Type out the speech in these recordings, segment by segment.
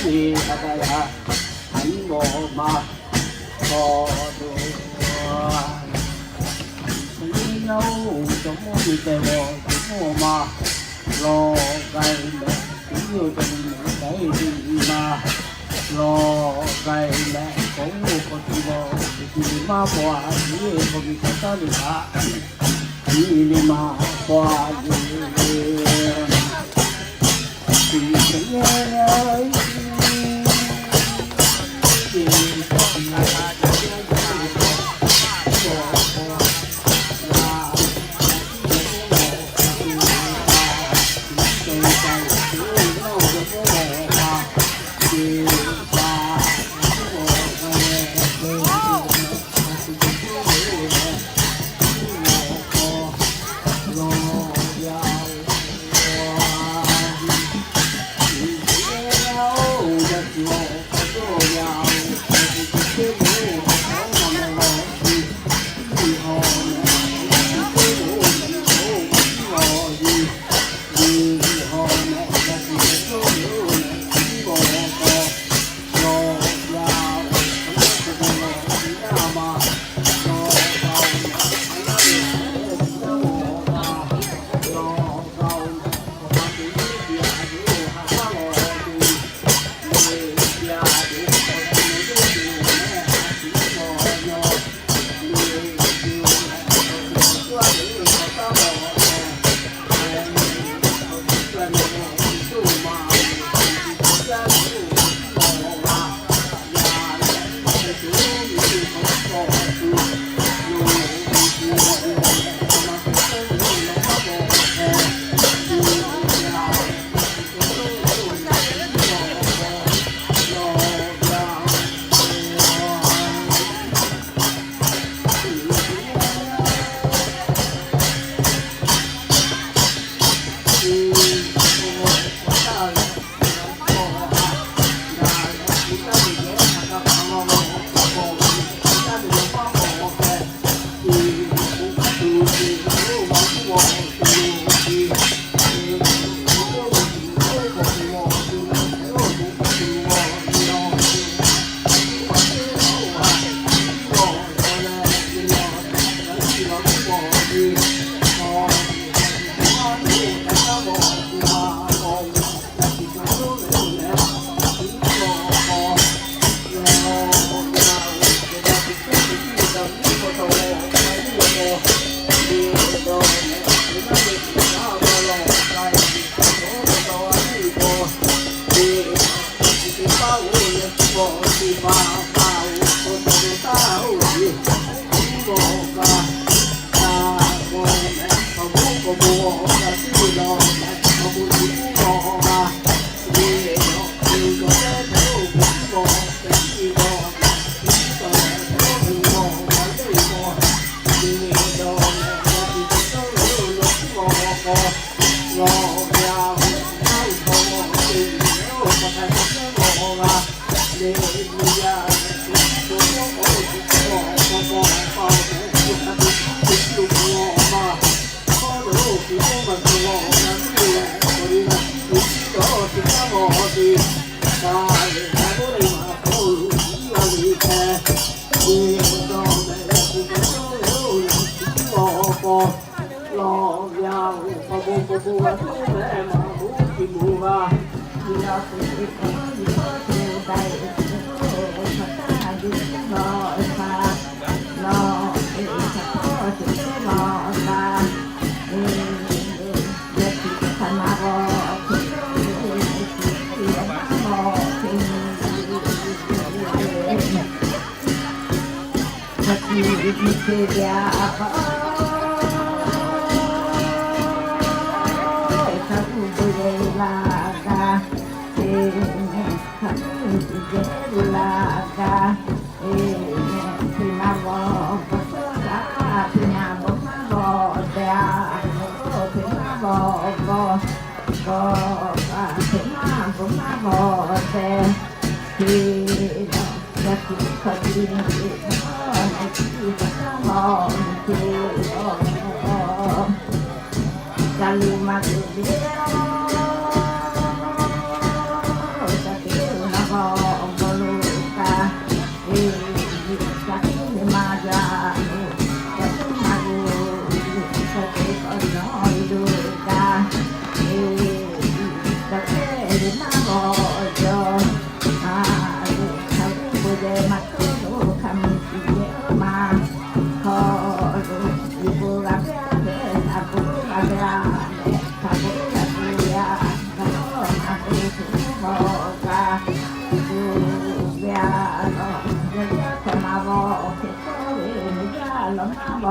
te a ta yaꞈ, a nyi mawˬ ma, k'awꞈ to, a nyi yaˇ oˬ, jawˇ mawˇ ve tehˬ g'awˬ jawˇ mawˇ ma, lawˬ k'ai leh, te nyi oˬ, jawˇ mawˇ k'ai te nyi ma, lawˬ k'ai leh, k'awꞈ oˇ k'awꞈ te g'awˬ, te nyi maˇ paw a, te k'awꞈ ve hk'a taˇ ve htaꞈ nyi le ma paw a le. Aˬ,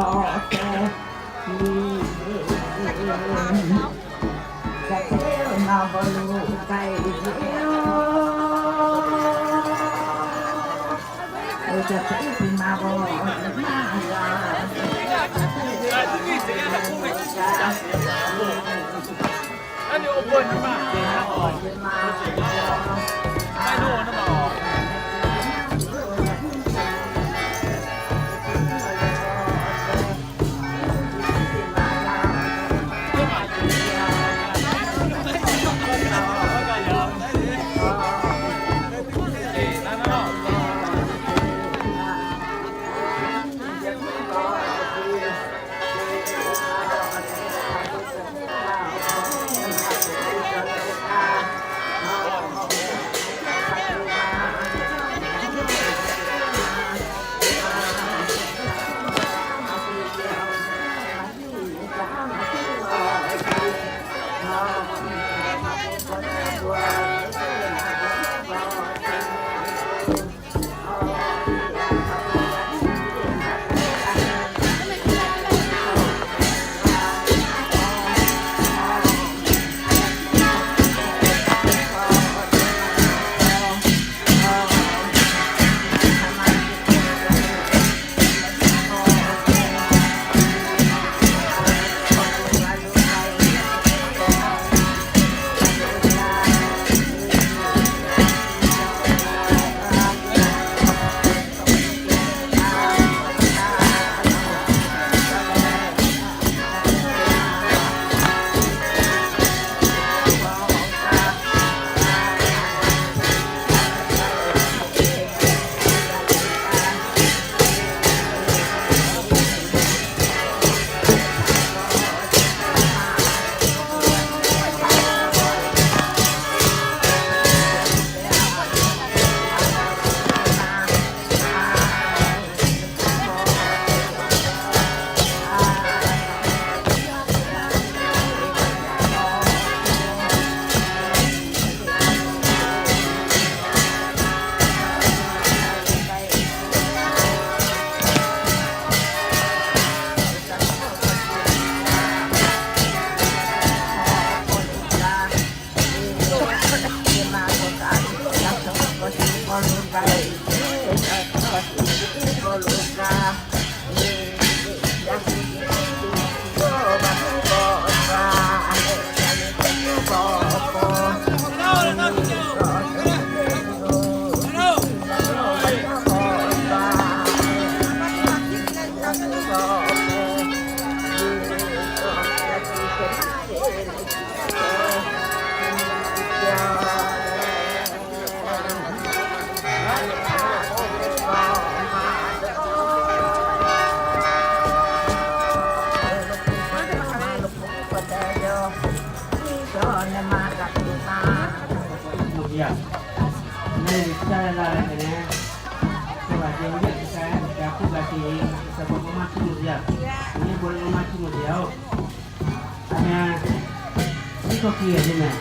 tiˉ hkawˇ ki a te mehˍ.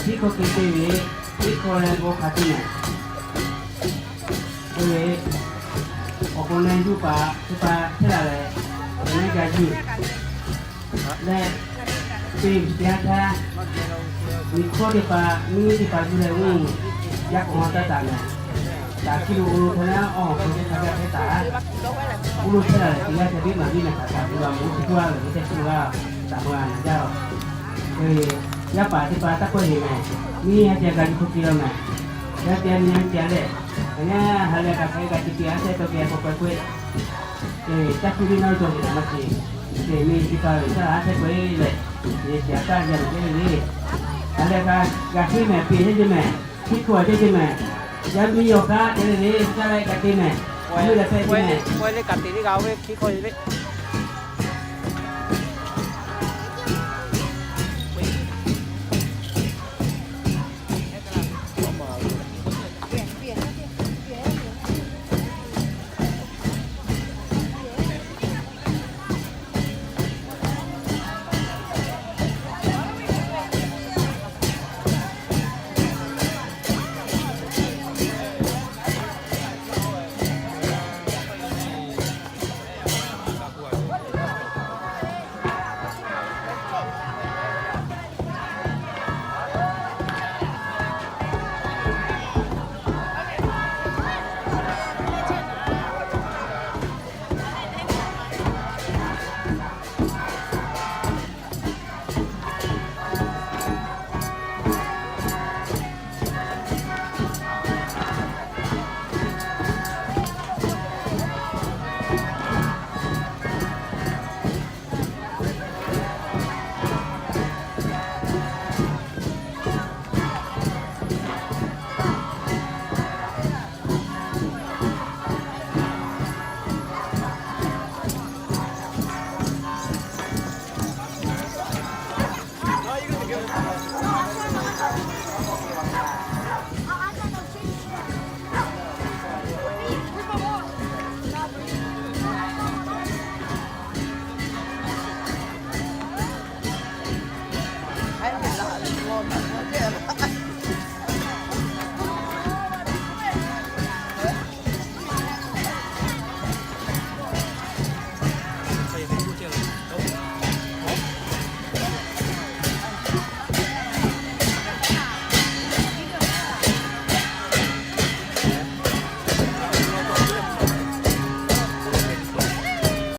Tiˉ hkawˇ ki te ve, tiˉ hkawˇ leh g'aw hk'a te mehˍ. Oˇ ve, awˬ bon na yuˇ paˍ teˇ hpaˍ hpehˇ la leh, awˬ na gaˬ yuˬ leh, te ve teˇ yanˇ htaˇ, miˬ hkawˇ teˇ hpaˍ, miˬ teˇ hpaˍ yuˬ leh oˇ, yaˇ k'awꞈ ma taˇ taˍ mehˍ. Taˍ kiˇ lo oˇ lo hk'e leh, awˬ hk'aw lo hk'a gaˇ hpehˇ taˍ. Oˇ lo hpehˇ la leh, teˇ g'aˇ hk'e biˇ maˍ biˇ mehˍ htaꞈ taˍ tuˬ g'a mawˬ, oˇ hk'e k'oˆ laˇ ve teˇ hk'e g'a taˍ ma na jaˇ. Yaˇ paˍ teˇ hpaˍ taˇ kawˆ heˍ mehˍ. Miˇ ha ca gaˬ yuˬ hk'aw ki la mehˍ. Yaˇ teˇ nyi teˇ leh, yaˇ ha leh kaꞈ hk'e g'a ci te a tehꞈ tawˇ geh k'awꞈ k'ai k'oˆ-e. Caˇ hkuˇ viˉ naˇ cawˬ ve htaꞈ maˇ te. Te miˇ teˇ hpaˍ ve caˇ a tehꞈ k'oˆ-e leh, yaˇ caˇ yaˇ ve le. Ha leh kaꞈ g'a hteˇ mehˍ, peꞈ yaˇ ceˇ mehˍ. Hkiˆ hkawˇ a cawˇ ceˇ mehˍ. Yaˇ miˇ awˬ hk'aˇ te le le, caˇ leh kaꞈ te mehˍ. K'oˆ leh pehˆ ceˇ mehˍ. K'oˆ leh kaꞈ te le g'a ve hkiˆ hkawˇ le.